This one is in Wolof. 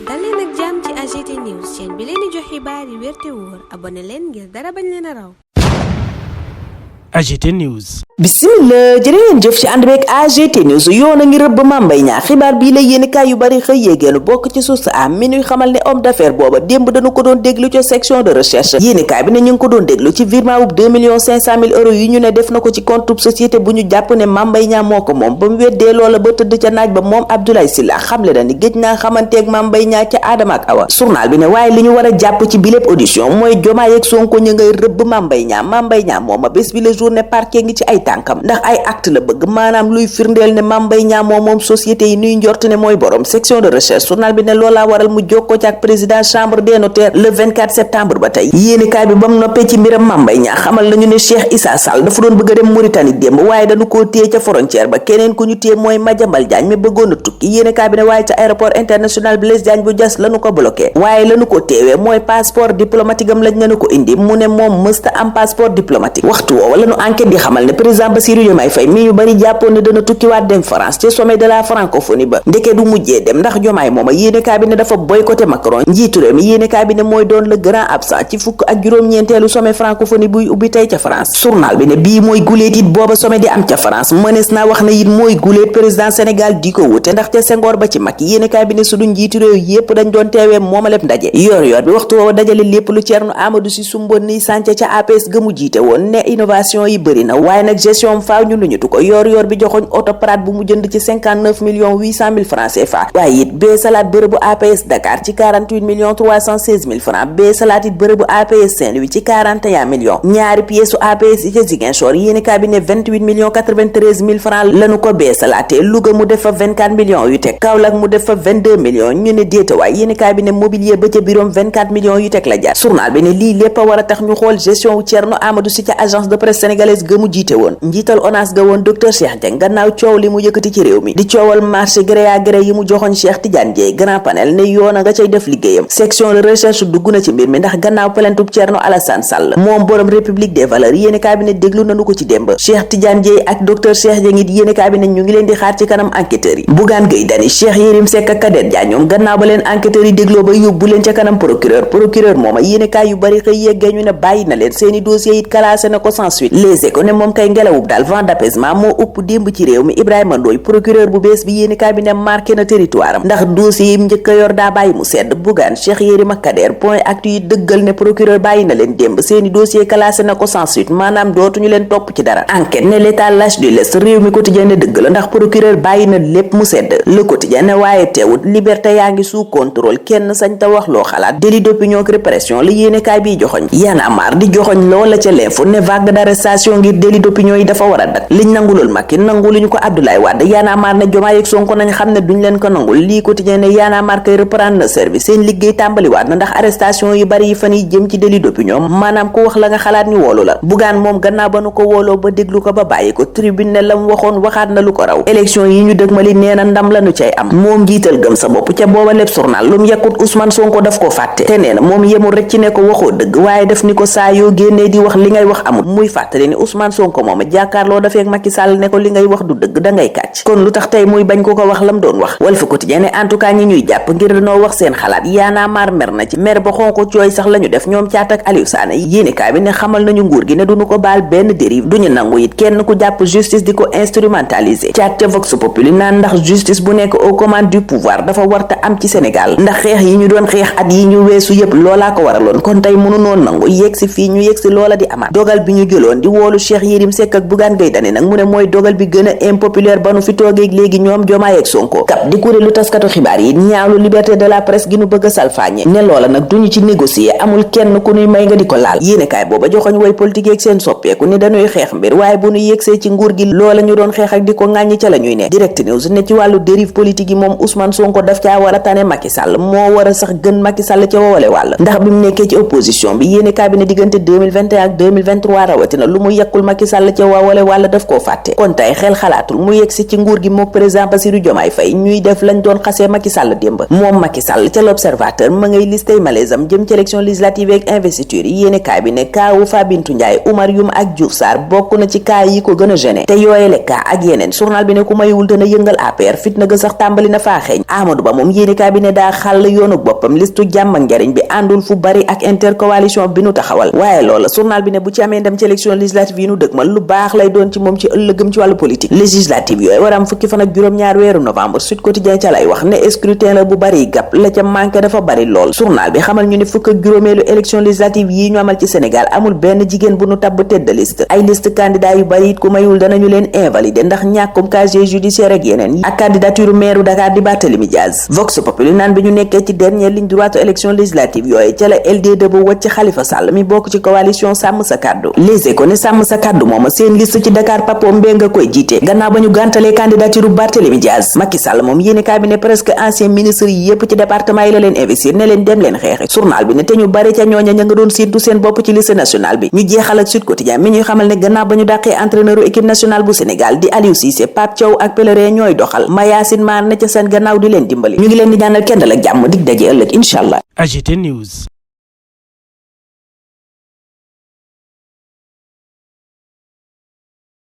dal leen ak jàmm ci AGT News chaîne bi leen di jox xibaar yi wér te wóor abonné leen ngir dara bañ leen a raw. AGT News. Bismillah, jërë ngeen jëf ci ànd beeg AGT News. yoon a ngi rëbb Mame Mbaye Niang xibaar bii la yéenekaay yu bari xëy yéegeenu bokk ci source a mi ñuy xamal ne homme d'affaires booba démb dañu ko doon déglu ci section de recherche. yéenekaay bi ne ñu ngi ko doon déglu ci virement wu 2,500,000 euros yi ñu ne def na ko ci compte société bu ñu jàpp ne Mame Mbaye Niang moo ko moom ba mu weddee loola ba tëdd ca naaj ba moom Abdoulaye Sylla xamle na ni géej naa xamanteeg Mame Mbaye Niang ca Adama ak Awa. journal bi ne waaye li ñu war a jàpp ci biléb audition mooy Diomaye ak Sonko ñu ngay rëbb Mame Mbaye Niang. Mame Mbaye Niang mooma bés bi la journée parquet ngi ci ay tànkam ndax ay acte la bëgg maanaam luy firndeel ne Mame Mbaye Niang moom société yi nuy njort ne mooy borom. section de recherche journal bi ne loolaa waral mu jokkoo ci ak président chambre des notaires le 24 septembre ba tey. yéenekaay bi ba mu noppee ci mbiram Mame Mbaye Niang xamal nañu ne Cheikh Issa Sall dafa doon bëgg a dem Mauritanie démb waaye dañu koo téye ca frontière ba. keneen ku ñu téye mooy Madiambal Diagne mi bëggoon a tukki. yéenekaay bi ne waaye ca aéroport international Blaise Diagne bu Diass lañu ko bloqué waaye lañu ko téewee mooy passeport diplomatique am lañ nañu ko indi mu ne moom mësta am passeport diplomatique. waxtu woowa lañu enquête di xamal ne président Bassirou Diomaye Faye mi ñu bari jàppoon ne dana tukkiwaat dem France ci sommet de la francophonie ba ndeke du mujjee dem ndax Diomaye mooma yéenekaay bi ne dafa boycotté Macron njiitu réew mi. yéenekaay bi ne mooy doon le grand absent ci fukk ak juróom-ñeenteelu sommet francophonie buy ubbi tey ca France. journal bi ne bii mooy guléet it booba sommet di am ca France mënees naa wax na it mooy guléet président Sénégal di ko wute ndax ca Senghor ba ci Macky. yéenekaay bi ne suñu njiitu réew yépp dañ doon teewee mooma lépp ndaje yor bi waxtu woowa dajale lépp lu Thierno Amadou Sy sumboon ni sànce ca APS gëmu jiite woon ne innovation yi bëri na waaye nag gestion faaw ñu luñutu ko. yor bi joxoñ auto Prade bu mu jënd ci 59,800,000 francs CFA. waaye it bee salaat bërëbu APS Dakar ci 48,316,000 francs. bee salaat it bërëbu APS Saint-Louis ci 41 millions. ñaari pièces APS yi ca Ziguinchor yéenekaay bi ne 28,93,000 francs lañu ko bee salaatee. Louga mu def fa 24 millions yu teg. Kaolack mu def fa 22 millions. ñu ne déetawaay yéenekaay bi ne mobilier ba ca biroom 24 millions yu teg la jaar. journal bi ne lii lépp a war a tax ñu xool gestion wu Thierno Amadou Sy ca agence de presse sénégalaise gëmu jiite woon. njiital ONAS ga woon docteur Cheikh Dieng gannaaw coow li mu yëkkati ci réew mi di coowal marché gré à gré yi mu joxoñ Cheikh Tidiane Dièye grand panel ne yoon a nga cay def liggéeyam. section de recherche dugg na ci mbir mi ndax gannaaw plaintub Thierno Alassane Sall moom borom république des valeurs yéenekaay bi ne déglu nañu ko ci démb. Cheikh Tidiane Dièye ak docteur Cheikh Dieng it yéenekaay bi ne ñu ngi leen di xaar ci kanam enquêteurs yi. Bougane Gueye Dany Cheikh Yérim Seck ak Kader Dia ñoom gannaaw ba leen enquêteurs yi dégloo ba yóbbu leen ca kanam procureur mooma yéenekaay yu bari xëy yeggee ñu ne bàyyi na leen seeni dossier it classé na ko sans suite. Les Échos ne moom kay ngelawub daal vent d'apaisement moo upp démb ci réew mi. Ibrahima Ndoye procureur bu bees bi yéenekaay bi ne marqué na territoire am ndax dossier yi njëkk a yor daa bàyyi mu sedd. Bougane Cheikh Yérim ak Kader point actu yi dëggal ne procureur bàyyi na leen démb seeni dossier classé na ko sans suite maanaam dootuñu leen topp ci dara. enquête ne l'état lâche du lest. réew mi quotidien ne dëgg la ndax procureur bàyyi na lépp mu sedd. Le quotidien ne waaye teewut liberté yaa ngi sous contrôle kenn sañ ta wax loo xalaat. délit d'opinion ak répression la yéenekaay bi joxoñ. Y'en a marre di joxoñ loola ca l'info ne vague d'arrestation ngir délit d'opinion yi dafa war a dak. liñ nangulul Macky nanguluñu ko Abdoulaye Wade. Y'en a marre ne Diomaye ak Sonko nañ xam ne duñ leen ko nangul. lii quotidien ne Y'en a marre kay reprendre na service seen liggéey tàmbaliwaat na ndax arrestation yu bari yi fan yi jëm ci délit d'opinion maanaam ku wax la nga xalaat ñu woolu la. Bougane moom gannaaw ba nu ko wooloo ba déglu ko ba bàyyi ko tribune ne lam waxoon waxaat na lu ko raw. élection yi ñu dëgmali nee na ndam lañu cay am. moom jiital gëm sa bopp ca booba lépp journal lu mu yekkut Ousmane Sonko daf ko fàtte te nee na moom yemul rek ci ne ko waxoo dëgg waaye def ni ko saa yoo génnee di wax li ngay wax amul. muy fàttali ni Ousmane Sonko moom jàkkaarloo dafee ak Macky Sall ne ko li ngay wax du dëgg dangay kàcc kon lu tax tey muy bañ ko wax lam doon wax. Walf Quotidien ne en tout cas ñi ñuy jàpp ngir dañoo wax seen xalaat Y'en a marre mer na ci mer ba xonko cooy sax lañu def ñoom Caat ak Aliou Sané yéenekaay bi ne xamal nañu nguur gi ne duñu ko baal benn dérive duñu nangu it kenn ku jàpp justice di ko instrumentaliser. Caat ca Vox Populi naan ndax justice bu nekk aux commandes du pouvoir dafa warta am ci Sénégal ndax xeex yi ñu doon xeex at yi ñu weesu yépp loolaa ko waraloon kon tey mënunoon nangu yegsi fii ñu yegsi loola di amaat. dogal bi ñu jëloon di woolu Cheikh Yérim Seck ak Bougane Gueye Dany nag mu ne mooy dogal bi gën a impopulaire ba nu fi toogeeg léegi ñoom Diomaye ak Sonko. kap di kuréelu taskatu xibaar yi ñaawlu liberté de la presse gi nu bëgg a salfaañe ne loola nag duñu ci négocier amul kenn ku nuy may nga di ko laal. yéenekaay booba joxoñ way politique ak seen soppeeku ni dañuy xeex mbir waaye bu nu yegsee ci nguur gi loola ñu doon xeex ak di ko ŋàññi ca la ñuy ne. Direct News ne ci wàllu dérive politique yi moom Ousmane Sonko daf caa war a tane Macky Sall moo war a sax gën Macky Sall ca woowale wàll ndax bi mu nekkee ci opposition bi yéenekaay bi ne diggante 2021 ak 2023 rawatina lu mu yekkul Macky Sall ca waawale wàlla daf koo fàtte kon tey xel xalaatul mu yegsi ci nguur gi mook président Bassirou Diomaye Faye ñuy def lañ doon xasee Macky Sall démb moom Macky Sall ca l'Observateur ma ngay listey malaisam jëm ci élection législative ak investiture yi yéene kaay bi ne kaawu Fabintou Ndiaye Oumar Youm ak Diouf Sarr bokk na ci kaay yi ko gën a gêné te yooyele kaa ak yeneen journal bi ne ku mayewul dana yëngal APR fitna ga sax tàmbali na faa xeeñ Amadou Ba moom yéene kaay bi ne daa xàll yoonu boppam listu jàmm ak njariñ bi àndul fu bari ak intercoalition bi nu taxawal waaye loola journal bi ne bu ci amee ndam ci élection législative yi nu dëgmal lu baax lay doon ci moom ci ëllëgëm ci wàllu politique législative yooyu war am fukki fan ak juróom-ñaar weeru novembre Sud Quotidien ca lay wax ne scrutin la bu bari gàpp la ca manqué dafa bari lool journal bi xamal ñu ne fukk ak juróomeelu élection législative yi ñu amal ci Sénégal amul benn jigéen bu nu tabb tête de liste ay liste candidat yu bari it ku mayul danañu leen invalider ndax ñàkkum casier judiciaire ak yeneen ak candidature maire Dakar di Barthélémy Diaz Vox Populi naan bi ñu nekkee ci dernière ligne droite élection législative yooyu ca la LD bu wàcc Khalifa Sall mi bokk ci coalition Sàmm Sa Kàddu Les Échos ne Sàmm Sa Kàddu mooma seen liste ci Dakar Papo Mbengue koy jiite gannaaw ba ñu gàntalee candidature Barthélémy Diaz Macky Sall moom yéene cabinet presque ancien ministre yi yépp ci département yi la leen investir ne leen dem leen xeexe journal bi ne te ñu bari ca ñooña ña nga doon séentu seen bopp ci liste nationale bi ñu jeexal ak Sud Quotidien mi ñuy xamal ne gannaaw ba ñu dàqee entraîneur équipe nationale bu Sénégal di Aliou Cissé Pape Thiaw ak Pellerin ñooy doxal Mayacine Mar ne ca seen gannaaw di leen dimbali ñu ngi leen di ñaanal kendal ak jàmm dig daje ëllëg incha allah. AGT News.